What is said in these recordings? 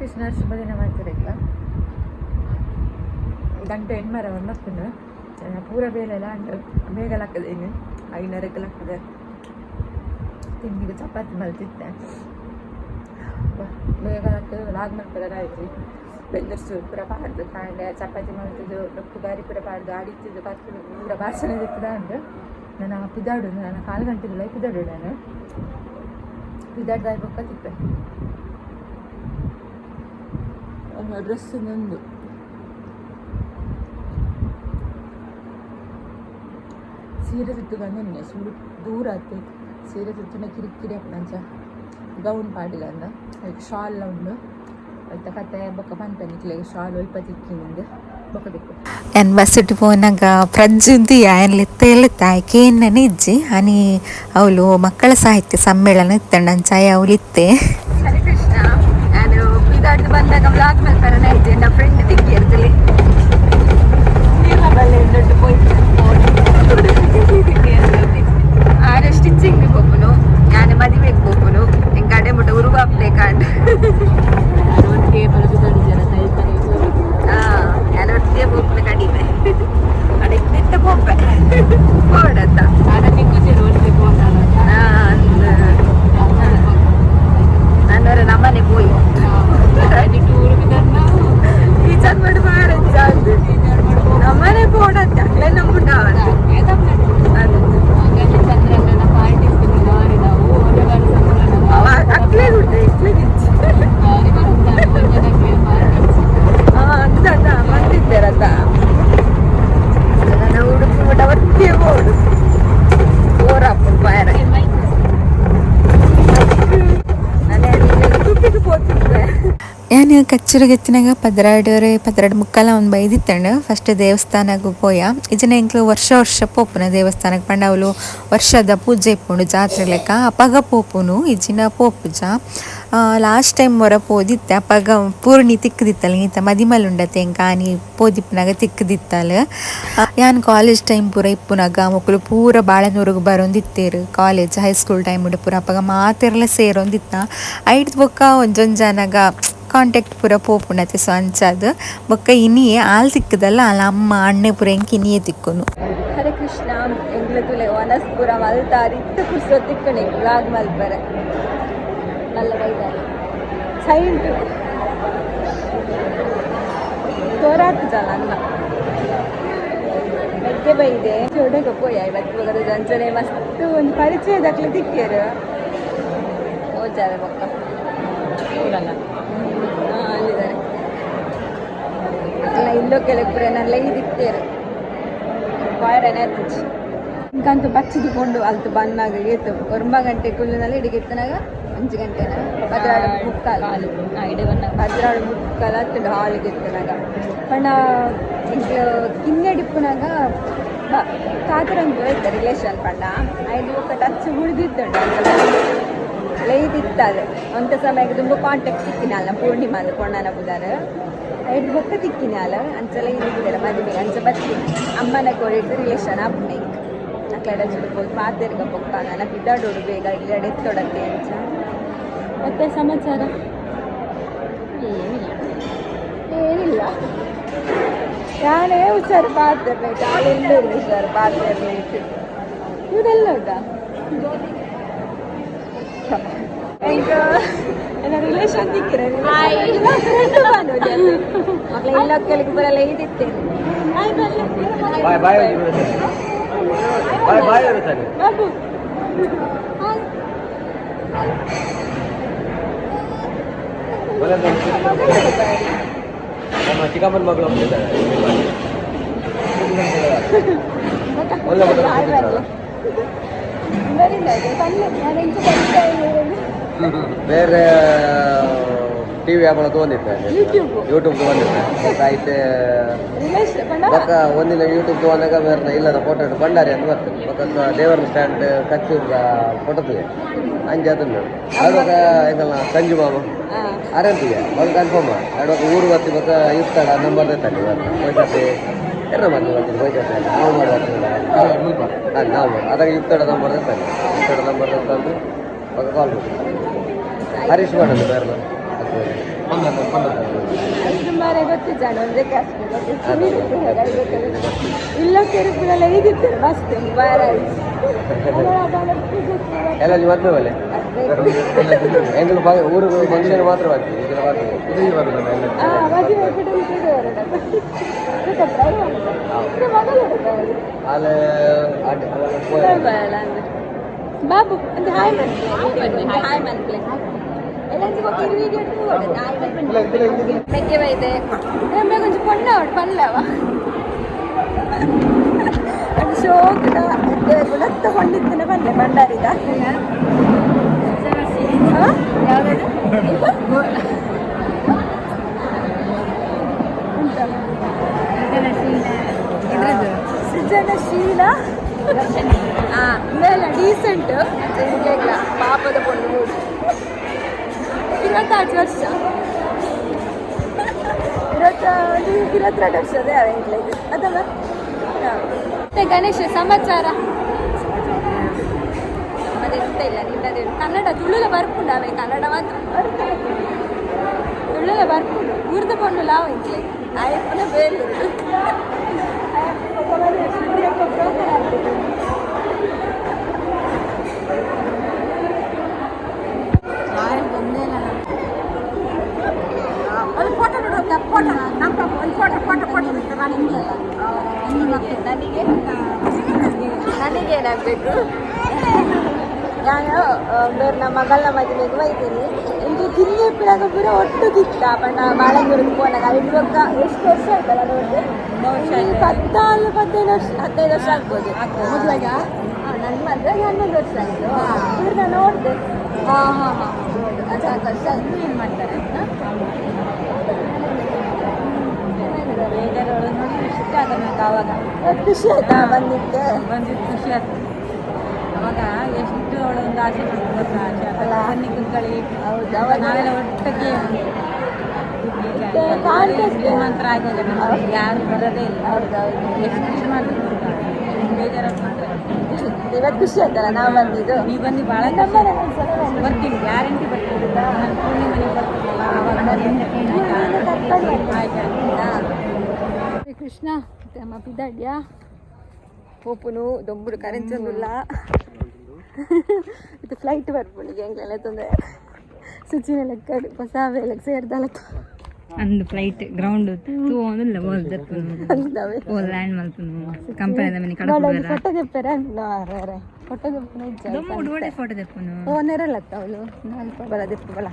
ಕೃಷ್ಣ, ಶುಭ ದಿನ ಮಾತಿರಲ್ಲ. ಗಂಟೆ ಎಣ್ಮರ ಒಂದಪ್ಪುಂಡು. ಪೂರ ಬೇಲೆಲ ಅಂಡ್. ಬೇಗ ಲಕ್ಕದೆ ಇನ್ನು ಐನರಕ್ಕೆ ಲಕ್ಕದೆ. ತಿಂಡಿಗೆ ಚಪಾತಿ ಮಲ್ತಿತ್ತೆ. ಬೇಗ ಲಕ್ಕದು ಲಾಗ್ ಮಲ್ಪದ ಆಯ್ತು. ಬೆಂದರ್ಸು ಪೂರ ಪಾಡ್ದು, ಕಾಂಡೆ ಚಪಾತಿ ಮಲ್ತದ್ದು, ಡೊಕ್ಕು ಬಾರಿ ಪೂರ ಪಾಡ್ದು, ಅಡಿತಿದ್ದು ಬರ್ತದೆ, ಪೂರ ಬಾಸನೆ ದಿಕ್ಕದ ಉಂಡು. ನಾನು ಪಿದಾಡು, ನಾನು ಕಾಲು ಗಂಟೆಗಳ ಪಿದಾಡು. ನಾನು ಪಿದಾಡ್ದಾಯ್ ಬೊಕ್ಕ ತಿಪ್ಪೆ. ಡ್ರೆಸ್ ನಂದು. ಸೀರೆ ಸುತ್ತುಗಂದು ಸುಡು ದೂರ ಆಯ್ತು. ಸೀರೆ ಸುತ್ತಿನ ಕಿರಿಕಿರಿ ಅಂಚ ಗೌನ್ ಪಾಡಿಗಂದ. ಅದಕ್ಕೆ ಶಾಲ್ ಉಂಡು. ಐತ ಕತೆ ಬೊಕ್ಕ ಪನ್ಪೆ ನಿಕ್ಲೆಗ್ ಶಾಲ್ ಒಲ್ಪ ತಿಕ್ಕಿನಿಂದ್ ಬೊಕ್ಕ ದಿಕ್ಕು. ಯಾನ್ ಬಸ್ಸುಟು ಪೋನಗ ಪ್ರಜ್ಜುಂದು ಯಾನ್ ಲೆತ್ತೆ ಲೆತ್ತ ಕೇನ್ನನೆ ಇಜ್ಜಿ. ಆನಿ ಅವ್ಲು ಮಕ್ಕಳ ಸಾಹಿತ್ಯ ಸಮ್ಮೇಳನ ಇತ್ತಂಡ, ಅಂಚ ಆಯೆ ಅವ್ಲು ಇತ್ತೆ. ಹರೇ ಕೃಷ್ಣ. ನಾನು ಪಿದಾಡ್ದು ಬಂದಾಗ ವ್ಲಾಗ್ ಮಲ್ಪರನ ಇದ್ದೆ. ನನ್ನ ಫ್ರೆಂಡ್ ತಿಕ್ಕಿ ಇರ್ತಲೆ. ಆರೆ ಸ್ಟಿಚಿಂಗ್ ಪೋಪುನು, ಯಾನ್ ಮದಿಮೆಗ್ ಪೋಪುನು. ಎಂಕ್ ಅಡೆ ಮುಟ್ಟ ಉರುವಾಪ್ಲೆ ಕಾಂಡ್. ಹಾ, ಯಾನ್ ಒಟ್ಟಿಗೆ ಪೋಪುನು ಕಡಿಮೆ. ಅಡೆ ಇತ್ತ ಪೋಪೆ ಪೋಡತ್ತ. ನನ್ನವರ ನಮ್ಮನೆ ಪೋಯಿ ಟೀಚರ್ ಮಾಡಿ ಮಾಡ. ನಮ್ಮನೆ ಪೋಡತ್ತೆ, ಅಕ್ಲೆ ನಂಬುಂಡ. ಅಕ್ಲೆ ಗುಡ್ಡೆ ಇಕ್ಲೆ. ಹಾ, ಅಂತ ಬಂದಿದ್ದೇರತ್ತ. ನನ್ನ ಉಡುಪಿ ಮಠ ಒತ್ತಿಗೆ ಬೋಡು ಓರಪ್ಪ ಪಾಯರ. ನಾನು ಉಡುಪಿಗೆ ಪೋತಿದ್ದೆ. ಯಾನ್ ಕಚ್ಚೂರಿಗೆ ಎತ್ತಿನಾಗ ಪದ್ರಾಡರೆ ಪದ್ರಾಡ್ ಮುಕ್ಕಾಲ ಒಂದು ಬೈದಿತ್ತಂಡು. ಫಸ್ಟ್ ದೇವಸ್ಥಾನಗ್ ಪೋಯ. ಇಜನ ಎಂಕ್ಲು ವರ್ಷ ವರ್ಷ ಪೋಪುನ ದೇವಸ್ಥಾನಕ್ಕೆ ಪಂಡ ಅವ್ಲು ವರ್ಷದ ಪೂಜೆ ಇಪ್ಪುಂಡು, ಜಾತ್ರೆ ಲೆಕ್ಕ. ಅಪಗ ಪೋಪುನು, ಇಜ್ಜಿಂಡ ಪೋಪುಜ. ಲಾಸ್ಟ್ ಟೈಮ್ ಒರ ಪೋದಿತ್ತೆ. ಅಪಗ ಪೂರ್ಣಿ ತಿಕ್ಕದಿತ್ತಲ್ಲ. ಈತ ಮದಿಮಲ್ ಉಂಡತೆ ಎಂಕ ಆನಿ ಪೋದಿಪ್ಪುನಾಗ ತಿಕ್ಕದಿತ್ತಲ್. ಯಾನ್ ಕಾಲೇಜ್ ಟೈಮ್ ಪೂರ ಇಪ್ಪುನಾಗ ಮೊಕುಲು ಪೂರ ಬಾಳೆನೂರುಗು ಬರೊಂದಿತ್ತೇರು. ಕಾಲೇಜ್ ಹೈಸ್ಕೂಲ್ ಟೈಮ್ ಪೂರ ಅಪಗ ಮಾತೆರ್ಲ ಸೇರೊಂದಿತ್ತ. ಐಡ್ದ್ ಬೊಕ್ಕ ಒಂಜೊಂಜಾನಗ ಕಾಂಟ್ಯಾಕ್ಟ್ ಪೂರ ಪೋಪುಂಡತೆ. ಸೊ ಅಂಚಾದ್ ಬೊಕ್ಕ ಇನಿಯೇ ಆಲ್ ತಿಕ್ಕದಲ್ಲ. ಆಲ್ ಅಮ್ಮ ಅಣ್ಣೆ ಪೂರ ಎಂಕ್ ಇನಿಯೇ ತಿಕ್ಕುನು. ಹರೇ ಕೃಷ್ಣ. ಎಂಗ್ಲ ತುಲೆ ವನಸ್ ಪೂರ ಮಲ್ತಾರ್. ಇತ್ತೆ ಪುರ್ಸೊತ್ತು ತಿಕ್ಕಣೆ ವ್ಲಾಗ್ ಮಲ್ಪರೆ. ಮಲ್ಲ ಬೈದಾರೆ ಸೈಂಟ್ ತೋರಾತು ಜನ ಅನ್ನ ಮೆಗ್ಗೆ ಬೈದೆ. ಚೋಡಗ ಪೋಯ ಇವತ್ತು ಬಗದ ಅಂಚನೆ ಮಸ್ತ್ ಒಂದು ಪರಿಚಯದಕ್ಲೆ ತಿಕ್ಕೇರು. ಹೋಜಾರೆ ಬೊಕ್ಕ. ಹಾ, ಅಲ್ಲಿದ್ದಾರೆ. ಅಲ್ಲ, ಇಲ್ಲೋ ಕೆಲವು ಪೂರ ನಲ್ಲ ಇದಿತ್ತೇರು ಬಾಯರನೆ. ಇಂಕಂತೂ ಬಚ್ಚಿದುಕೊಂಡು ಅಲ್ತು ಬಂದಾಗ ಏತು ಒಂಬ ಗಂಟೆ ಕುಲ್ಲುನಲ್ಲಿ ಇಡಿಗೆತ್ತನಾಗ 5 ಗಂಟೆನ 16:45, 16:45 ಅತ್ತುಂಡು ಹಾಲಿಗೆ ಎತ್ತನಾಗ. ಪಂಡ ಎಂಕ್ಲು ಕಿನ್ಯಡಿಪ್ಪುನಾಗ ತಾತರಂದು ಐತೆ ರಿಲೇಷನ್. ಪಂಡ ಐದು ಬೊಕ್ಕ ಟಚ್ ಉಳಿದಿತ್ತುಂಡು. ಲೈದಿತ್ತದು ಅಂಥ ಸಮಯಕ್ಕೆ ತುಂಬ ಕಾಂಟ್ಯಾಕ್ಟ್ ತಿಕ್ಕಿನಲ್ಲ. ಪೂರ್ಣಿಮಾ ಅಂದ್ ಪೊಣ್ಣನ ಪುದರ್. ಐದು ಬೊಕ್ಕ ತಿಕ್ಕಿನಾಲ. ಅಂಚಲ ಇಲ್ಲಿದ್ದಾರೆ ಮದುವೆ ಅಂಚ ಬತ್ತಿ. ಅಮ್ಮನ ಕೊರಿಡ್ದು ರಿಲೇಷನ್ ಆಪುಂಡು ಎಂಕ್. ಅಕ್ಲೆಡ ಚುಡುಪು ಪಾತೆರ್ಗ ಬೊಕ್ಕ ನನ್ನ ಪಿದಾಡೋಡು ಬೇಗ ಇಲ್ಲಿ ಎತ್ತೊಡತ್ತೆ ಅಂಚ. ಮತ್ತೆ ಸಮಾಚಾರ ಏನಿಲ್ಲ, ಏನಿಲ್ಲ. ನಾನೇ ಹುಷಾರು ಪಾತೆರ್ಲೇಟ್ ಆಳೆಲ್ಲ ಹುಷಾರು ಪಾತೆರ್ಲೇಟ್. ಇವರೆಲ್ಲ ಉಂಟಾ? ಎಂಕ್ ಎನ್ನ ರಿಲೇಷನ್ ತಿಕ್ಕಿರ. ಮಕ್ಳ ಇಲ್ಲ ಕೆಲಕ್ಕೆ ಬರಲ್ಲ ಇದಿತ್ತೇನೆ. ಬಾಯ್ ಬಾಯ್ ಬಾಯ್ ಬಾಯ್ ಇರುತ್ತಾನೆ. ಬಾಬು. ನಮ್ಮ ಚಿಕ್ಕಮ್ಮನ ಮಗಳು ಹೋಗ್ತಿದ್ದಾಳೆ. ಒಳ್ಳೆ ಮಗಳು ಹೋಗ್ತಿದ್ದಾಳೆ. ಬೇರೆ ಟಿವಿ ಆಪಣ ತಗೊಂಡಿದ್ದೆ. YouTube. YouTube ತಗೊಂಡಿದ್ದೆ ಆಯ್ತು. ಬೊಕ್ಕ ಒಂದಿನ ಯೂಟ್ಯೂಬ್ ತಗೊಂಡಾಗ ಬೇರೆ ಇಲ್ಲದ ಫೋಟೋ ಭಂಡಾರಿ ಅಂತ ಬರ್ತದೆ. ಬೊಕ್ಕ ದೇವರ ಸ್ಟ್ಯಾಂಡ್ ಕಚ್ಚೂರ್ದ ಫೋಟೋ ತುಗೆ ಅಂಚ ಅದನ್ನು ಆಡುವಾಗ ಎಂಕಲ್ನ ಸಂಜು ಮಾಮ ಅರಂತಿಗೆ ಒಂದು ಕನ್ಫರ್ಮ್ ಆಡುವಾಗ ಊರು ಬತ್ತಿ. ಬೊಕ್ಕ ಇರ್ತಾಡ ನಂಬರ್ ತಾನೆ ಪೈಸಾತೆ ಎರ್ನ ಮಾತು ಬರ್ತೀನಿ. ಪೈಸಾತೆ ನಾವು ಮಾಡುವ. ಹಾಂ, ನಾವು ಅದಾಗ ಇತ್ತಡ ನಂಬರ್ ತಾನೆ. ಇತ್ತಡ ನಂಬರ್ ತಂದು ಬೊಕ್ಕ ಕಾಲ್ ಮಾಡಿ. ಹರೀಶ್ ಮಾಡೋದು ಬೇರೆ. ಸುಮಾರು ಗೊತ್ತಿದ್ದಾನೆ ಒಂದೇ ಕ್ಯಾಸ್ಟ್ ಇಲ್ಲ ಕೆರುಪುರೆಲ್ಲ ಈಗಿತ್ತು ಮಸ್ತ್ ಬಾರ. ಎಲ್ಲ ನೀವು ಮದುವೆ ಒಳ್ಳೆ ಎಂಗಲು ಊರು ಫಂಕ್ಷನ್ ಮಾತ್ರ ಬರ್ತೀವಿ, ಇದೆಲ್ಲ ಬರ್ತೀವಿ. ಮದುವೆ ಅಲ್ಲಿ ಬಾಬು ಒಂದು ಹಾಯ್ ಮನ್ಪ್ಲೆ, ಹಾಯ್ ಮನ್ಪ್ಲೆ. ಮೆಕ್ಕೆ ಬೈದೆ ರಮ್ಯ ಕೊಂಚ ಪೊಣ್ಣ ಅವಡು ಪಲ್ಲವ ಅದು ಶೋಕದ ಗುಣತ್ತ ಕೊಂಡಿದ್ದನೆ ಪಲ್ಲೆ ಭಂಡಾರಿದ. ಯಾವ್ದು? ಸೃಜನಶೀಲ ಮೇಲೆ ಡೀಸೆಂಟ್ ಪಾಪದ ಪೊಣ್ಣು. 26 ವರ್ಷ, 21, 22 ವರ್ಷದೇ ಅವ ಎಂಕ್ಲೆಗ್ ಅದಲ್ಲ. ಮತ್ತೆ ಗಣೇಶ ಸಮಾಚಾರ ನಮ್ಮದೆಂತ ಇಲ್ಲ, ನಿನ್ನದೇ. ಕನ್ನಡ ತುಳುಲ ಬರ್ಪುಂಡು ಅವೇ, ಕನ್ನಡ ಮಾತ್ರ ತುಳುಲ ಬರ್ಪುಂಡು. ಊರ್ದ ಪೊಣ್ಣು ಲಾವ ಎಂಕ್ಲೆಗ್ ಆಯಪ್ಪನ ಬೇಲೂರು. ಬ್ರೋಕರ್ ಆಗ್ತದೆ. ಅದು ಫೋಟೋ ನೋಡುವ, ಫೋಟೋ ನಮ್ಮ ಒಂದು photo photo photo. ನನಗೆ ನನಗೇನಾಗಬೇಕು? ನಾನು ಬೇರೆ ನಮ್ಮ ಮಗಳ ಮದುವೆಗೆ ಒಯ್ತೀನಿ. ಇಂದು ಕಿಲ್ಲಿ ಪಿಳಗ ಪೂರ ಒಟ್ಟು ಕಿತ್ತ ಬಣ್ಣ ಬಾಳಂಗೂರಿಗೆ ಪೋನಾಗ ಐದು ಬೊಕ್ಕ ಎಷ್ಟು ವರ್ಷ ಆಯ್ತಲ್ಲ ನೋಡಿದೆ? 14, 15 ವರ್ಷ, 15 ವರ್ಷ ಆಗ್ಬೋದು. ಮದುವೆಗ? ನನ್ನ ಮದುವೆಗೆ 11 ವರ್ಷ ಆಯ್ತು. ಇವ್ರನ್ನ ನೋಡಿದೆ. ಹಾಂ ಹಾಂ ಹಾಂ 14 ವರ್ಷ ಆಯ್ತು. ಏನು ಮಾಡ್ತಾರೆ? ಬೇಜಾರು ನೋಡಿ, ಇಷ್ಟ ಆಗ ನಂಗೆ ಆವಾಗ. ಇವತ್ತು ಖುಷಿ ಆಯ್ತಾ ಬಂದಿದ್ದೆ? ಬಂದಿದ್ದು ಖುಷಿ ಆಯ್ತು. ಅವಾಗ ಎಷ್ಟು ಅವಳೊಂದು ಆಸೆ ಪಡ್ತು ಗೊತ್ತಾ? ಆಸೆ ಅಲ್ಲ? ಬನ್ನಿ ಕುತ್ಕೊಳ್ಳಿ. ಹೌದು, ಅವಾಗ ನಾವೆಲ್ಲ ಒಟ್ಟಿಗೆ ಕಾಂಟ್ಯಾಕ್ಟ್ ಶ್ರೀಮಂತರ ಆಗೋಗ ನಮ್ಗೆ ಯಾರು ಬರೋದೇ ಇಲ್ಲ. ಹೌದೌದು. ಎಷ್ಟು ಖುಷಿ ಮಾಡ್ತಾರೆ ಗೊತ್ತಾ? ಬೇಜಾರಾಗ್ಬಿಟ್ರೆ. ಇವತ್ತು ಖುಷಿ ಆಯ್ತಲ್ಲ ನಾವು ಬಂದಿದ್ದು? ನೀವು ಬಂದು ಭಾಳ ನಮ್ಮ ಮನೆಗೆ ಒಂದ್ಸಲ ಬನ್ನಿ. ಬರ್ತೀನಿ, ಗ್ಯಾರಂಟಿ ಬರ್ತೀನಿ. ನಾನು ಪೂರ್ಣಿ ಮನೆಗೆ ಬರ್ತೀನಲ್ಲ, ಆವಾಗ ಬರ್ತೀನಿ. ಆಯ್ತಾ? ಕರ್ಕೊಂಡು ಬನ್ನಿ. ಆಯ್ತು. ಹಾ. ಕೃಷ್ಣ ನಮ್ಮ ಪಿದಾಡ್ಯಾ. ಪೋಪುನು ದೊಂಬುಡು ಕರೆಂಚೊಂದುಲ್ಲ. ಇದು ಫ್ಲೈಟ್ ಬರ್ಪುಂಡು ಎಂಕ್ಲೆಲ್ಲ ತೊಂದರೆ ಸುಚಿನ ಲೆಕ್ಕ ಹೊಸ ವೇಲಕ್ಕೆ ಸೇರ್ದಲ್ಲ. ಅಂದು ಫ್ಲೈಟ್ ಗ್ರೌಂಡ್ ತೂವೊಂದುಲ್ಲ, ಓಲ್ ದೆಪ್ಪುನು. ಅಂದವೆ. ಓಲ್ ಲ್ಯಾಂಡ್ ಮಲ್ಪುನು ಕಂಪನಿದ ಮನೆ ಕಡಪುಡುವೆರ. ಫೋಟೋ ದೆಪ್ಪೆರ ಅರೆ, ಫೋಟೋ ದೆಪ್ಪುನ. ದೊಂಬುಡು ಒಡೆ ಫೋಟೋ ದೆಪ್ಪುನು? ಓನರಲ್ಲ ಅವಳು ನಾಲ್ಪ ಬಲ ದೆಪ್ಪು ಬಲ.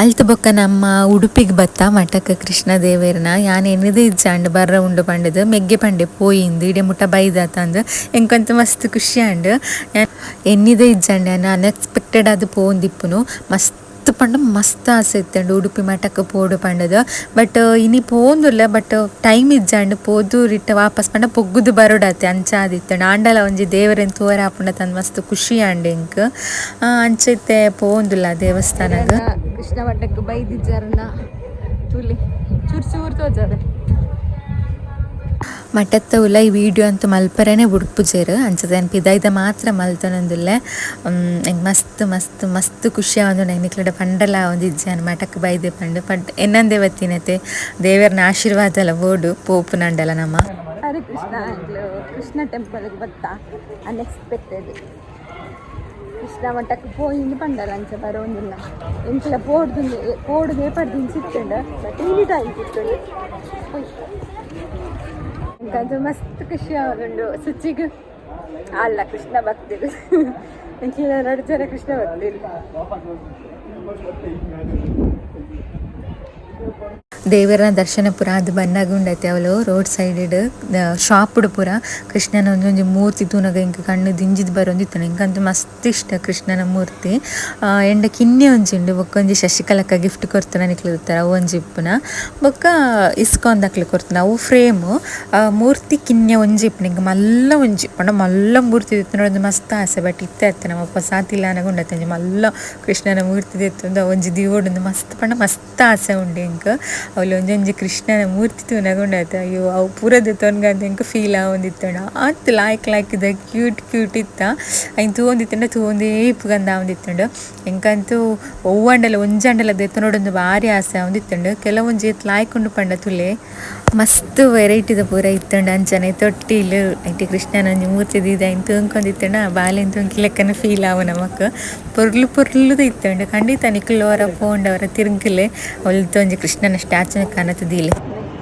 ಅಲ್ತ ಬೊಕ್ಕ ನಮ್ಮ ಉಡುಪಿಗೆ ಬತ್ತ ಮಠಕ್ಕೆ ಕೃಷ್ಣ ದೇವೇರ್ನ ಯಾನ್ ಎನ್ನದೇ ಇಜ್ಜಾಂಡ್ ಬರ್ರ ಉಂಡು ಪಂಡದು ಮೆಗ್ಗೆ ಪಂಡೆ ಪೋಯಿಂದು ಇಡೆ ಮುಟ್ಟ ಬೈದಾತಂದು ಎಂಕಂತ ಮಸ್ತ್ ಖುಷಿ ಆಂಡ್. ಯಾನ್ ಎನ್ನಿದೆ ಇಜ್ಜಾಂಡ್, ಯಾನ್ ಅನ್ಎಕ್ಸ್ಪೆಕ್ಟೆಡ್ ಅದು ಪೋಂದಿಪ್ಪುನು. ಮಸ್ತ್ ಪಂಡ ಮಸ್ತ್ ಆಸೆ ಇತ್ತಂಡು ಉಡುಪಿ ಮಠಕ್ಕೆ ಪೋಡು ಪಂಡದು. ಬಟ್ ಇನಿ ಪೋಂದುಲ್ಲ, ಬಟ್ ಟೈಮ್ ಇಜ್ಜಾಂಡ್ ಪೋದು ರಿಟ್ಟ ವಾಪಸ್ ಪಂಡ ಪೊಗ್ಗುದು ಬರೋಡಾತೆ ಅಂಚ ಆದಿತ್ತಂಡು. ಆಂಡಲ ಒಂಜಿ ದೇವರೆನ್ ತೂವರೆ ಆಪುಂಡ ತಂದು ಮಸ್ತ್ ಖುಷಿ ಆಂಡ್ ಎಂಕ್. ಅಂಚೈತೆ ಪೋಂದುಲ್ಲ ದೇವಸ್ಥಾನಗ್. ಕೃಷ್ಣ ಮಠಕ್ಕೆ ಬೈದಿಜ್ಜಾರನ್ನ ತುಲಿ ಚೂರು ಚೂರು ತೋಜಾರೆ. ಮಠತ್ತ ಉಲ್ಲ ಈ ವಿಡಿಯೋ ಅಂತೂ ಮಲ್ಪರೆನೆ ಉಡುಪುಜೆರ್. ಅಂಚದ ಪಿದಾಯ್ದ ಮಾತ್ರ ಮಲ್ತೊನೊಂದುಲ್ಲೆ. ಎಂಕ್ ಮಸ್ತ್ ಮಸ್ತ್ ಮಸ್ತ್ ಖುಷಿ ಆವೊಂದುಂಡು. ಎಂಕ್ ನಿಕ್ಲೆಡ ಪಂಡಲ ಒಂಜಿ ಇಜ್ಜಿ ಮಠಕ್ಕೆ ಬೈದೆ ಪಂಡು. ಪಂಡ್ ಎನ್ನಂದೆ ಬತ್ತಿನತೆ ದೇವೆರ್ನ ಆಶೀರ್ವಾದಲ ಬೋಡು ಪೋಪುನಂಡಲ ನಮ. ಹರೇ ಕೃಷ್ಣ. ಎಂಕ್ಲು ಕೃಷ್ಣ ಟೆಂಪಲ್ಗೆ ಬತ್ತ ಅನ್ಎಕ್ಸ್ಪೆಕ್ಟೆಡ್. ಕೃಷ್ಣ ಮಠಕ್ಕೆ ಪೋಯಿಂದು ಪಂಡಲ ಅಂಚ ಬರೋಂದಿಲ್ಲ. ಎಂಕ್ಲ ಪೋಡ್ದು ಪೋಡುದೇ ಪಡ್ದು ಸಿಕ್ಕಂಡು, ಬಟ್ ಇನಿ ಟೈಮ್ ಸಿಕ್ಕಂಡು. ಎಂಕಂತೂ ಮಸ್ತ್ ಖುಷಿ ಆವೊಂದುಂಡು. ಸುಚಿಗ್ ಅಲ್ಲ ಕೃಷ್ಣ ಭಕ್ತಿರು, ಎಂಕ್ಲ ಎರಡು ಜನ ಕೃಷ್ಣ ಭಕ್ತಿರು. ದೇವರ ದರ್ಶನ ಪೂರ ಅದು ಬನ್ನಗ ಉಂಡೈತೆ. ಅವಳು ರೋಡ್ ಸೈಡ್ ಶಾಪ್ಡ್ ಪೂರ ಕೃಷ್ಣನ ಒಂಜೊಂಜಿ ಮೂರ್ತಿ ತೂನಗ ಎಂಕ್ ಕಣ್ಣು ದಿಂಜಿದ್ ಬರೊಂದಿತ್ತುಂಡು. ಎಂಕಂತೂ ಮಸ್ತ್ ಇಷ್ಟ ಕೃಷ್ಣನ ಮೂರ್ತಿ. ಎಂಡ ಕಿನ್ನಿ ಒಂಜಿ ಉಂಡು. ಬೊಕ್ಕ ಒಂಜಿ ಶಶಿಕಲಕ್ಕ ಗಿಫ್ಟ್ ಕೊರ್ತುನ ನಿಕ್ಲು ಇರ್ತಾರೆ, ಅವು ಒಂಜಿ ಇಪ್ಪುನ. ಬೊಕ್ಕ ಇಸ್ಕಾನ್ ದಕ್ಲು ಕೊರ್ತುನ ಅವು ಫ್ರೇಮು. ಮೂರ್ತಿ ಕಿನ್ಯ ಒಂಜಿ ಇಪ್ಪುನ. ಎಂಕ್ ಮಲ್ಲ ಒಂಜಿ ಪಂಡ ಮಲ್ಲ ಮೂರ್ತಿ ದೆತ್ತುಂಡ ಒಂಜಿ ಮಸ್ತ್ ಆಸೆ. ಬಟ್ ಇತ್ತೆ ಅತ್ತೆ ನಮ್ಮ ಪೊಸಾತಿಲ್ಲ ಅನಗ ಉಂಡತ್ತೆ. ಒಂಜಿ ಮಲ್ಲ ಕೃಷ್ಣನ ಮೂರ್ತಿ ದೆತ್ತುಂದು ಅವು ಒಂಜಿ ದೀವೊಡುಂದು ಮಸ್ತ್ ಪಂಡ ಮಸ್ತ್ ಆಸೆ ಉಂಡು ಎಂಕ್. ಅವ್ಲು ಒಂಜೊಂಜಿ ಕೃಷ್ಣನ ಮೂರ್ತಿ ತೂನಗ ಉಂಡಾತ. ಅಯ್ಯೋ, ಅವು ಪೂರ ದೆತ್ತೊನ್ಗ ಎಂಕ್ ಫೀಲ್ ಆವೊಂದಿತ್ತುಂಡು. ಆತ್ ಲಾಯ್ಕ್ ಲಾಯ್ಕ್ದ ಕ್ಯೂಟ್ ಕ್ಯೂಟ್ ಇತ್ತ. ಐನ್ ತೂವೊಂದಿತ್ತುಂಡ ತೂವೊಂದೇ ಇಪ್ಪುಗಂದ ಆವೊಂದಿತ್ತುಂಡು. ಎಂಕಂತೂ ಒವ್ವಂಡಲ ಒಂಜಾಂಡಲ ದೆತ್ತೊನೊಡುಂದು ಬಾರಿ ಆಸೆ ಆವೊಂದಿತ್ತುಂಡು. ಕೆಲವೊಂಜಿ ಏತ್ ಲಾಯ್ಕ್ ಉಂಡು ಪಂಡ ತುಲೆ ಮಸ್ತ್ ವೆರೈಟಿದ ಪೂರ ಇತ್ತುಂಡು. ಅಂಚನೆ ತೊಟ್ಟಿಲು ಐಟ್ ಕೃಷ್ಣನ ಒಂಜಿ ಮೂರ್ತಿ ದೀದ್ ಐನ್ ತೂಂಕೊಂದಿತ್ತುಂಡ ಆ ಬಾಲೆನ್ ತೂಂಕಿ ಲೆಕ್ಕನೆ ಫೀಲ್ ಆವು ನಮಕ್. ಪೊರ್ಲು ಪೊರ್ಲುದ ಇತ್ತುಂಡು. ಖಂಡಿತ ನಿಕುಲು ಒರ ಪೋಂಡ ಒರ ತಿರ್ಗಲೆ, ಒಲ್ತ ಒಂಜಿ ಕೃಷ್ಣನ ಸ್ಟ್ಯಾಚು ಕನತ್ ದೀಲೆ.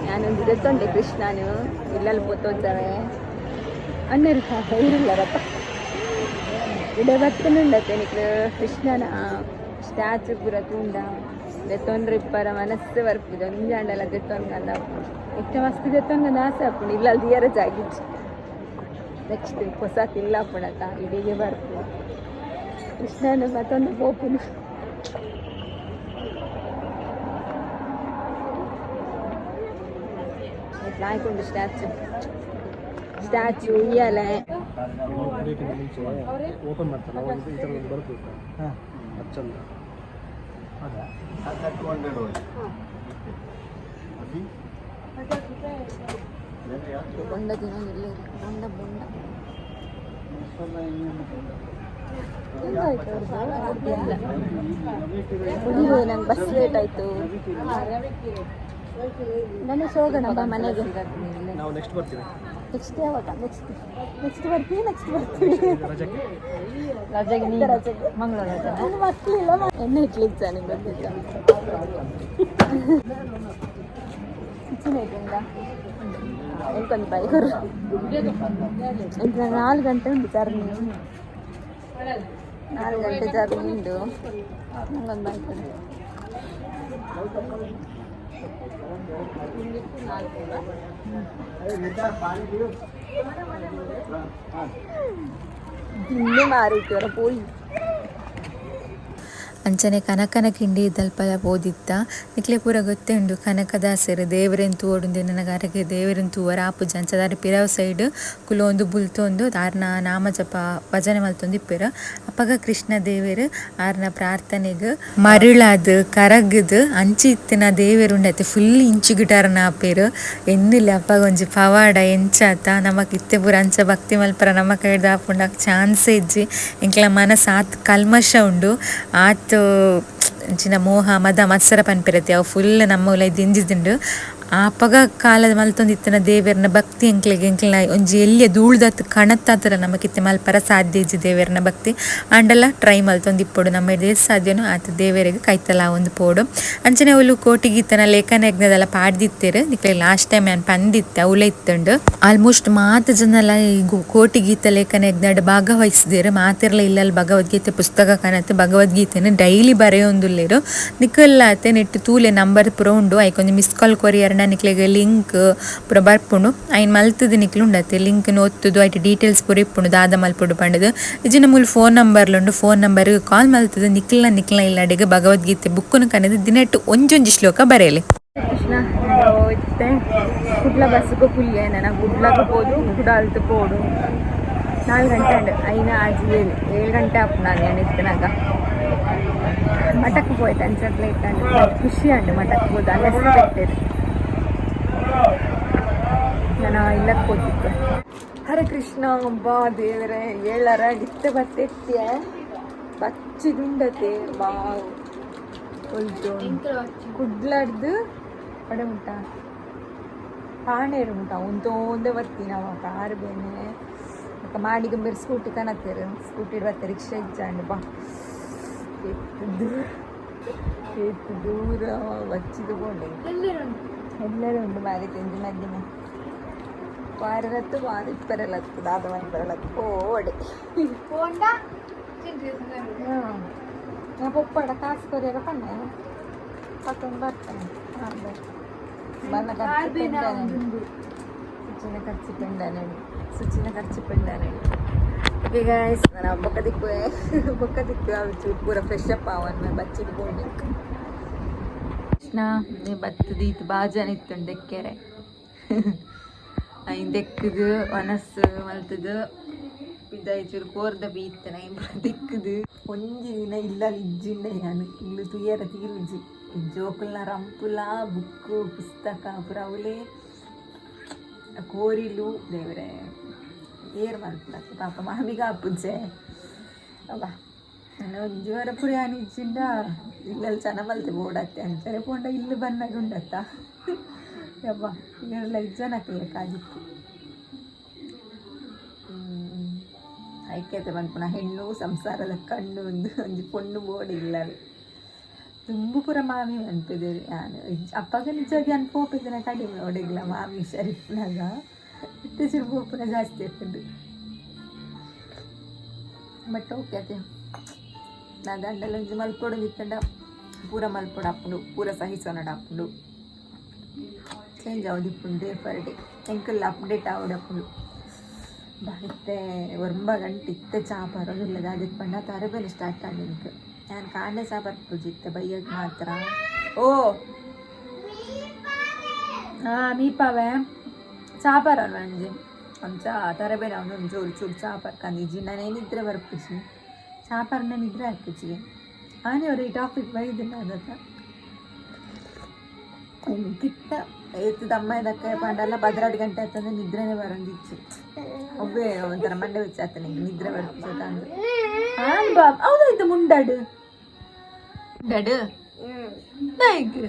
ಯಾನೊಂದು ದೆತ್ತೊಂಡೆ ಕೃಷ್ಣನು ಇಲ್ಲಲ್ಲಿ ಪೋತೋಜವೆ ಅಣ್ಣರು ಇರಲ್ಲರಪ್ಪ ಇಡೆ ಬತ್ತನುಂಡತ್ತೆ. ನಿಕ್ಲು ಕೃಷ್ಣನ ಸ್ಟ್ಯಾಚು ಪೂರ ತೂಂಡ ದೆತ್ತೊಂಡ್ರೆ ಇಪ್ಪರ ಮನಸ್ಸು ಬರ್ಪುಜಿ. ಒಂಜಾಂಡಲ ದೆತ್ತೊನ್ಗಂದ ಎಷ್ಟ ಮಸ್ತ್ ದೆತ್ತೊನ್ಗಂದ ಆಸೆ ಆಪುಂಡು. ಇಲ್ಲ ದಿಯರ ಜಾಗಿಜ್ಜಿ. ನೆಕ್ಸ್ಟ್ ಹೊಸ ಇಲ್ಲ ಆಪುಂಡತ ಇಡೀಗೆ ಬರ್ಪು ಕೃಷ್ಣನ ಮತ್ತೊಂದು ಪೋಪುನು. ಲಾಯ್ಕೊಂಡು ಸ್ಟ್ಯಾಚು ಸ್ಟ್ಯಾಚು ಉಯ್ಯಾಲೆ. ಓಪನ್ ಮಾಡ್ತಾರಲ್ಲ, ಅವಾಗ ಈ ಥರ ಒಂದು ಬರುತ್ತೆ. ಅದು ಚಂದ. ಬೊಂಡ ತಿನ್ನೋದಿಲ್ಲ. ಬೊಂಡ ಬೊಂಡ ಕುಡಿವೆ. ನಂಗೆ ಬಸ್ ಲೇಟ್ ಆಯ್ತು. ನಾನು ಹೋಗೋಣ ಬಾ ಮನೆಗೆ. ನಾವು ನೆಕ್ಸ್ಟ್ ಬರ್ತೀವಿ. ನೆಕ್ಸ್ಟ್ ಯಾವಾಗ? ನೆಕ್ಸ್ಟ್ ನೆಕ್ಸ್ಟ್ ಬರ್ತೀವಿ, ನೆಕ್ಸ್ಟ್ ಬರ್ತೀವಿ. ರಜಕ್ಕೆ. ರಜೆಗೆ ರಜೆಗೆ ಮಂಗಳೂರು. ನನ್ನ ಮಕ್ಕಳಿಲ್ಲ, ಎಣ್ಣೆ ಇಟ್ಲಿಕ್ಕೆ ಜಾನೆ ಬಂದಿದ್ದ ಕಿಚನ್. ಎಂಕೊಂದು ಬೈಕರು ಎಂತ 4 ಗಂಟೆ ಉಂಟು ಜರ್ನಿ. 4 ಗಂಟೆ ಜರ್ನಿ ಉಂಟು. ನಂಗೊಂದು ಬೈಕ್ ಉಂಟು. ಜಿನ್ನೆ ಮಾರಿತ್ತು ಪೋಯಿ. ಅಂಚನೆ ಕನಕನ ಕಿಂಡಿ ದಲ್ಪಲ ಪೋದಿತ್ತ. ನಿಕ್ಲೆ ಪೂರ ಗೊತ್ತೇ ಉಂಡು, ಕನಕದಾಸರು ದೇವರೆನ್ ತೂವೊಡುಂದು ನನಗ ಅರೆಗೆ ದೇವರೆನ್ ತೂವರ ಆಪುಜಿ. ಅಂಚ ಪಿರವು ಸೈಡ್ ಕುಲೊಂದು ಬುಲ್ತೊಂದು ಆರ್ನ ನಾಮ ಜಪ ಭಜನೆ ಮಲ್ತೊಂದು ಇಪ್ಪೆರ್. ಅಪಗ ಕೃಷ್ಣ ದೇವೆರ್ ಆರ್ನ ಪ್ರಾರ್ಥನೆಗ್ ಮರುಳಾದ್ ಕರಗದ್ ಅಂಚಿ ಇತ್ತಿನ ದೇವೆರ್ ಉಂಡತೆ ಫುಲ್ ಇಂಚಿಗಿಟಾರನ ಆಪೆರ್ ಎನ್ನುಲೆ. ಅಪಗ ಒಂಜಿ ಪವಾಡ ಎಂಚಾತ. ನಮಕ್ ಇತ್ತೆ ಪೂರ ಅಂಚ ಭಕ್ತಿ ಮಲ್ಪರ ನಮ್ಮ ಕೈಡ್ದ್ ಆಪುಂಡ? ಚಾನ್ಸ್ ಇಜ್ಜಿ. ಎಂಕ್ಲ ಮನಸ್ ಆತ್ ಕಲ್ಮಶ ಉಂಡು. ಆತ್ ಅಂಚಿನ ಮೋಹ ಮದ ಮತ್ಸರ ಪನ್ಪೆರತೆ, ಅವು ಫುಲ್ ನಮ್ಮ ಉಲಾಯಿ ದಿಂಜಿದುಂಡು. ಆಪಗ ಕಾಲದ ಮಲ್ತೊಂದಿತ್ತಿನ ದೇವೆರ್ನ ಭಕ್ತಿ ಎಂಕ್ಲೆಗ್ ಎಂಕ್ಲೆನ ಒಂಜಿ ಎಲ್ಯ ಧೂಳ್ದತ್ ಕಣತ್ತಾತರ ನಮಕಿತ್ತೆ ಮಲ್ಪರ ಸಾಧ್ಯ ಇಜ್ಜಿ ದೇವೆರ್ನ ಭಕ್ತಿ. ಆಂಡಲ ಟ್ರೈ ಮಲ್ತೊಂದಿಪ್ಪೊಡು. ನಮ್ಮ ಏತ್ ಸಾಧ್ಯನೋ ಆತ್ ದೇವೆರೆಗ್ ಕೈತಲ ಆವೊಂದು ಪೋಡು. ಅಂಚನೆ ಅವ್ಲು ಕೋಟಿಗೀತನ ಲೇಖನ ಯಜ್ಞದಲ ಪಾಡ್ದಿತ್ತೆರ್. ನಿಕ್ಲೆ ಲಾಸ್ಟ್ ಟೈಮ್ ಯಾನ್ ಪಂದಿತ್ತೆ, ಅವ್ಲೆ ಇತ್ತುಂಡು. ಆಲ್ಮೋಸ್ಟ್ ಮಾತ ಜನಲ ಈ ಕೋಟಿಗೀತ ಲೇಖನ ಯಜ್ಞಡ್ ಭಾಗವಹಿಸಿದೆರ್. ಮಾತೆರ್ಲ ಇಲ್ಲಲ್ ಭಗವದ್ಗೀತೆ ಪುಸ್ತಕ ಕನತ್ ಭಗವದ್ಗೀತೆನ್ ಡೈಲಿ ಬರೆಯೊಂದುಲ್ಲೆರ್. ನಿಕುಲಾತೆ ನೆಟ್ಟ್ ತೂಲೆ, ನಂಬರ್ ಪೂರ ಉಂಡು. ಐಕೊಂಜಿ ಮಿಸ್ ಕಾಲ್ ಕೊರಿಯರ್ಂಡ ನಿಕ್ಲೆಗ್ ಲಿಂಕ್ ಪೂರ ಬರ್ಪುಂಡು. ಐನ್ ಮಲ್ತುದು ನಿಕ್ಲು ಉಂಡತೆ ಲಿಂಕ್ ನ್ ಒತ್ತುದು ಐಟ್ ಡೀಟೇಲ್ಸ್ ಪೂರ ಇಪ್ಪುಂಡು, ದಾದ ಮಲ್ಪೊಡು ಪಂಡುದು. ಇಜ್ಜಿಂಡ ಮೂಲು ಫೋನ್ ನಂಬರ್ಲ ಉಂಡು. ಫೋನ್ ನಂಬರ್ ಕಾಲ್ ಮಲ್ತುದು ನಿಕ್ಲ್ನ ನಿಕ್ಲ್ನ ಇಲ್ಲಡೆಗ್ ಭಗವದ್ಗೀತೆ ಬುಕ್ಕುನು ಕನದು ದಿನಟ್ ಒಂಜೊಂಜಿ ಶ್ಲೋಕ ಬರೆಲೆ. ಕೃಷ್ಣ ಇತ್ತೆ ಕುಡ್ಲ ಬಸ್ಗೆ ಕುಲ್ಯೆ. ನನ್ನ ಕುಡ್ಲಕ್ಕೆ ಪೋದು ಕುಡಾಲ್ತು ಪೋಡು. 4 ಗಂಟೆ ಉಂಡು. ಐನ ಆಜಿ ಏಳು 7 ಗಂಟೆ ಆಪುಂಡು. ನಾನು ಇತ್ತನಾಗ ಮಠಕ್ಕೆ ಪೋಯ್ತು ಅಂಚಟ್ಲೆ ಇತ್ತಂಡು. ಖುಷಿ ಉಂಡು ಮಠಕ್ಕೆ ಪೋದು, ಅನ್ಎಕ್ಸ್ಪೆಕ್ಟೆಡ್. ನಾನು ಇಲ್ಲಕ್ಕೆ ಪೋತಿದ್ದೆ. ಹರೇ ಕೃಷ್ಣ. ಬಾ ದೇವರೇ, ಏಳರ ಇತ್ತೆ ಬತ್ತೆತ್ತಿಯ ಬಚ್ಚಿದುಂಡತೆ. ಬಾ ಒಲ್ತು ಕುಡ್ಲಡ್ದು ಪಡೆ ಮುಟ್ಟ ಪಾಣೇರು ಮುಟ್ಟ ಒಂದೊಂದೇ ಬರ್ತೀನಿ. ಅವ ಕಾರ್ ಬೇನೆ ಬೊಕ್ಕ ಮಾಡಿಗಂಬೇರು ಸ್ಕೂಟಿ ಕನತ್ತೇರು. ಸ್ಕೂಟಿ ಬತ್ತೆ, ರಿಕ್ಷಾ ಇಜ್ಜಾಂಡ್. ಬಾ, ಏತ್ ದೂರ, ಏತ್ ದೂರ ಬಚ್ಚಿದು ಪೋಂಡೆ. ಎಲ್ಲರೂ ಉಂಡು ಮಾರಿ ತಿಂದು ಮದ್ದಿನ ವಾರಲತ್ತು ವಾರ ಇಪ್ಪರಲತ್ತು ದಾದ ಮನ್ಪರಲತ್ತು ಪೋಡೆ. ನಾ ಪೊಪ್ಪಡ ಕಾಸು ಕೊರಿಯರ ಪನ್ನೆ ಪತ್ತೊಂದು ಬರ್ತಾನೆ. ಹಾಂ, ಬನ್ನ ಖರ್ಚು ಸುಚಿನ ಖರ್ಚು ಪೆಂಡಾನೆ, ಸುಚಿನ ಖರ್ಚು ಪೆಂಡಾನೆ. ಓಕೆ ಗಾಯ್ಸ್, ನಾನು ಬೊಕ್ಕ ದಿಕ್ಕು, ಬೊಕ್ಕ ದಿಕ್ಕು. ಅವು ಚೂರು ಪೂರ ಫ್ರೆಶ್ ಅಪ್ ಆವನ್ ಬಚ್ಚಿದ್ ಪೋಂಡಿಕ್. ಕೃಷ್ಣ ಬತ್ತದ ಈತ್ ಬಾಜನ ಇತ್ತುಂಡು ದೆಕ್ಕೆರೆ. ಐನ್ ದೆಕ್ಕದು ಒನಸ್ ಮಲ್ತದು. ಪಿದಾಯಿ ಚೂರು ಕೋರ್ದ ಬೀತ್ತನ ದಿಕ್ಕದು ಒಂಜಿ ದಿನ ಇಲ್ಲ ಇಜ್ಜಿಂಡ ಯಾನು ಇಲ್ಲು ತುಯ್ಯರ ತೀರುಜಿ. ಜೋಕುಲ್ನ ರಂಪುಲ ಬುಕ್ಕು ಪುಸ್ತಕ ಪುರ ಅವಲೇ ಕೋರಿಲು. ದೇವರೇ, ಏರ್ ಮಲ್ಪುನ ಪಾಪ ಮಾಮಿಗ ಅಪ್ಪುಜೆ ಅಬ್ಬಾ. ನಾನು ಒಂಜಿ ವಾರ ಪುರ ಯಾನ್ ಇಜ್ಜಿಂಡ ಇಲ್ಲಲ್ಲಿ ಚೆನ್ನ ಮಲ್ತೆ ಬೋಡತ್ತೆ ಅಂಚನೆ ಪೋಂಡ ಇಲ್ಲು ಬನ್ನಾಗ ಉಂಡತ್ತ. ಯಬ್ಬ, ಇರ್ಲ ಇಜ್ಜನಕ್ಲೆ ಕಾಜಿತ್ತು. ಐಕ್ಯತೆ ಪನ್ಪುನ ಹೆಣ್ಣು ಸಂಸಾರದ ಕಣ್ಣು. ಒಂದು ಒಂಜಿ ಪೊಣ್ಣು ಬೋಡಿಲ್ಲ. ತುಂಬು ಪೂರ ಮಾಮಿ ಅನ್ಪಿದ್ದೇವೆ ಯಾನು. ಅಪ್ಪಗ ನಿಜವಾಗಿ ಅನ್ ಪೋಪಿದ್ದನ ಕಡಿಮೆ ಒಡೆಗ್ಲ ಮಾಮಿ ಶರೀಫ್ನಾಗ. ಇತ್ತೀಚಿನ ಪೋಪುನ ಜಾಸ್ತಿ ಆಗ್ತದೆ. ಬಟ್ ಓಕೆ ಅದೇ ನಾ ದಂಡಲ ಒಂಜಿ ಮಲ್ಪೊಡು ಇತ್ತಂಡ ಪೂರ ಮಲ್ಪೊಡು ಆಪುಂಡು, ಪೂರ ಸಹಿಸೋನಡ ಆಪುಂಡು. ಚೇಂಜ್ ಆವದಿಪ್ಪುಂಡು day per day. ಎಂಕಲ್ ಅಪ್ಡೇಟ್ ಆವಡಪ್ಪುಂಡು. ಇತ್ತೆ 9 ಗಂಟೆ. ಇತ್ತೆ ಚಾ ಬರೋದಿಲ್ಲ. ಅದಕ್ಕೆ ಪಂಡ ತರಬೇಲೆ ಸ್ಟಾರ್ಟ್ ಆಂಡ್ ಎಂಕ್. ನಾನು ಕಾಂಡೆ ಚಾ ಬರ್ಪುಜಿ ಇತ್ತೆ, ಬಯ್ಯಗ್ ಮಾತ್ರ. ಓ ಹಾಂ, ಮೀಪಾವೆ ಚಾ ಬರೋಣ ಒಂಜಿ ಅಂಚ ತರಬೇಲೆ. ಅವನು ಒಂಚೂರು ಚೂರು ಚಾ ಪರ್ಕಂದಿಜ್ಜಿ. ನಾನು ಏನಿದ್ರೆ ಬರ್ಪುಜಿ, ಚಾ ಪರ್ನ ನಿದ್ರೆ ಹಾಕುಜಿ. ಆನೆ ಅವ್ರು ಈ ಟಾಪಿಕ್ ಬೈದಿಲ್ಲ ಅದಕ್ಕ ಕಿತ್ತ ಏತ್ ದಮ್ಮ ಇದಕ್ಕೆ ಪಂಡಲ್ಲ. 12 ಗಂಟೆ ಆಯ್ತಂದ್ರೆ ನಿದ್ರೆನೇ ಬರಂದಿಚ್ಚು. ಒಬ್ಬೇ ಒಂಥರ ಮಂಡೆ ಬೆಚ್ಚ ನಿಂಗೆ ನಿದ್ರೆ ಬರ್ಪುಜಿ ಅಂದ್ರೆ. ಆನ್ ಬಾಬ್, ಹೌದಾಯ್ತು. ಮುಂಡಾಡು ಮುಂಡಾಡು ನಾಯ್ಕ್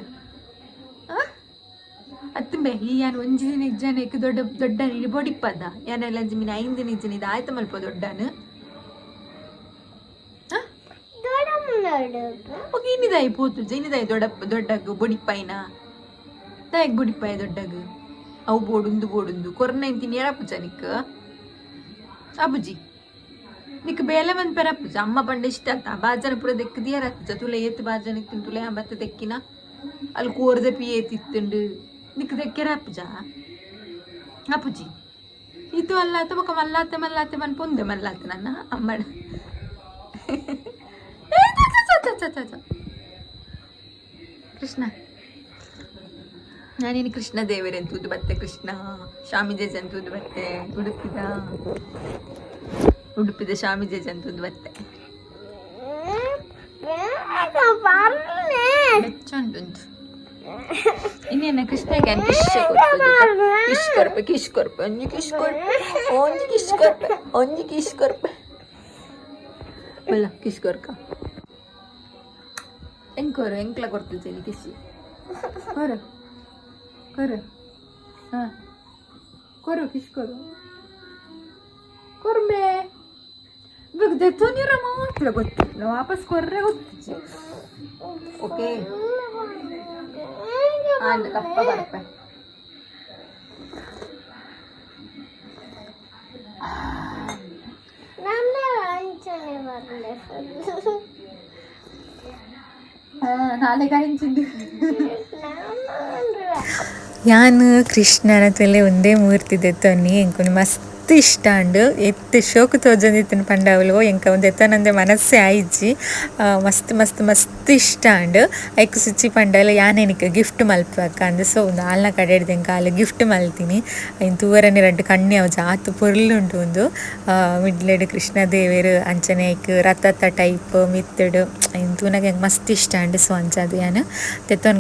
ಅತ್ತಂಬೆ. ಈ ಯಾನ್ ಒಂಜಿ ದಿನ ಇಜ್ಜಾನ ದೊಡ್ಡ ದೊಡ್ಡ ಬೊಡಿಪ್ಪದ ಯಾನೆಲ್ಲ ಅಂಜಿ ಮೀನು 5 ದಿನ ಇಜ್ಜನ. ಇದು ಆಯ್ತು ಮಲ್ಪ ದೊಡ್ಡನು. ಓಕೆ, ಇನ್ನಿದಾಯಿ ಪೋತು ಇನ್ನಿದಾಯಿ ದೊಡ್ಡ ದೊಡ್ಡಗ್ ಬೊಡಿಪ್ಪಾಯಿನ ದಾಯಕ್ ಬೊಡಿಪ್ಪಾಯ ದೊಡ್ಡಗ್. ಅವು ಬೋಡುಂದು ಬೋಡುಂದು ಕೊರ್ನ ಇಂತಿನಿ ಏರಪ್ಪುಜ ನಿಕ್ ಅಬುಜಿ. ನಿಕ್ ಬೇಲೆ ಬಂದ್ ಪೆರಪ್ಪುಜ. ಅಮ್ಮ ಪಂಡ ಇಷ್ಟ ಆತ ಬಾಜನ ಪೂರ ದೆಕ್ ದಿಯರಪ್ಪುಜ. ತುಲೆ ಏತ್ ಬಾಜನ ಇತ್ತಿನ ತುಲೆ ಬತ್ತ ದೆಕ್ಕಿನ ಅಲ್ಲಿ ಕೋರ್ದ ಪಿ ಏತಿತ್ತುಂಡು. ನಿಕ್ ದೆಕ್ಕೆರ ಅಪ್ಪುಜ ಅಪ್ಪುಜಿ. ಇದು ಅಲ್ಲಾತ ಬೊಕ ಮಲ್ಲಾತೆ ಮಲ್ಲಾತೆ ಮನ್ ಪೊಂದೆ ಮಲ್ಲಾತೆ ನನ್ನ ಅಮ್ಮಡ. ಕೃಷ್ಣ, ನಾನೇನು ಕೃಷ್ಣ ದೇವರೆಂತೂದು ಬತ್ತೆ, ಕೃಷ್ಣ ಸ್ವಾಮಿ ಜೇಜಂತೂದು ಬತ್ತೆ. ಉಡುಪಿದ ಉಡುಪಿದ ಸ್ವಾಮಿ ಜೇಜಂತೂದು ಬತ್ತೆ. ಬೆಚ್ಚುಂಟುಂಟು. ಇನ್ನೇನ ಕೃಷ್ಣಗೆ ಕಿಶ್ ಕಿಶ್ ಕೊರ್ಪೆ, ಕಿಶ್ ಕೊರ್ಪೆ, ಒಂಜಿ ಕಿಶ್ ಕೊರ್ಪೆ, ಒಂಜಿ ಕಿಶ್ ಕೊರ್ಪೆ, ಒಂಜಿ ಕಿಶ್ ಕೊರ್ಪೆ. ಬಲ್ಲ ಕಿಶ್ ಕೊರ್ಕ ಎಂಕೋರು ಎಂಕ್ಲ ಕೊಡ್ತಿದ್ದೀನಿ ಕಿಶಿ. ಕೊರು ಕೊರು, ಹಾಂ ಕೊರು, ಕಿಶ್ ಕೊರು, ಕೊರ್ಮೆ. ಇವಾಗ ದೆತ್ತೊನಿರ ಮಾತ್ರ ಗೊತ್ತು, ನಾವು ವಾಪಸ್ ಕೊರ್ರೆ ಗೊತ್ತು. ಓಕೆ, ಆಂಡ್ ಕಪ್ಪ ಬರ್ಪೆ. ಯಾನ್ ಕೃಷ್ಣನ ತಲೆ ಒಂದೇ ಮೂರ್ತಿ ದೆತ್ತೊನ್ನಿ. ಎಂಕುನು ಮಸ್ತ್ ಇಷ್ಟ ಆಂಡ್. ಎತ್ ಶೋಕು ತೋಜೊಂದಿತ್ತಿನ ಪಂಡ ಅವ್ಲು ಎಂಕ್ ಅವು ದೆತ್ತೊನಂದೆ ಮನಸ್ಸೇ ಆಯಿಜಿ. ಮಸ್ತ್ ಮಸ್ತ್ ಮಸ್ತ್ ಇಷ್ಟ ಆಂಡ್. ಐಕ್ ಸುಚಿ ಪಂಡಲ ಯಾನ್ ಎನಿಕ್ ಗಿಫ್ಟ್ ಮಲ್ಪುವಕ್ಕ ಅಂದ್. ಸೊ ಉಂದು ಆಲ್ನ ಕಡೆಡ್ದ್ ಎಂಕ್ ಆಲ್ ಗಿಫ್ಟ್ ಮಲ್ತಿನಿ. ಐನ್ ತೂವರನೆ ರಡ್ಡ್ ಕಣ್ಣಿ ಅವು ಜಾತ್ ಪೊರ್ಲುಂಡು ಉಂದು. ಮಿಡ್ಲೆಡ್ ಕೃಷ್ಣ ದೇವೆರ್, ಅಂಚನೆ ಐಕ್ ರಥತ ಟೈಪ್ ಮಿತ್ತುಡ್. ಐನ್ ತೂನಗ ಎಂಕ್ ಮಸ್ತ್ ಇಷ್ಟ ಆಂಡ್. ಸೊ ಅಂಚಾದ್ ಯಾನ್ ದೆತ್ತೊನ್.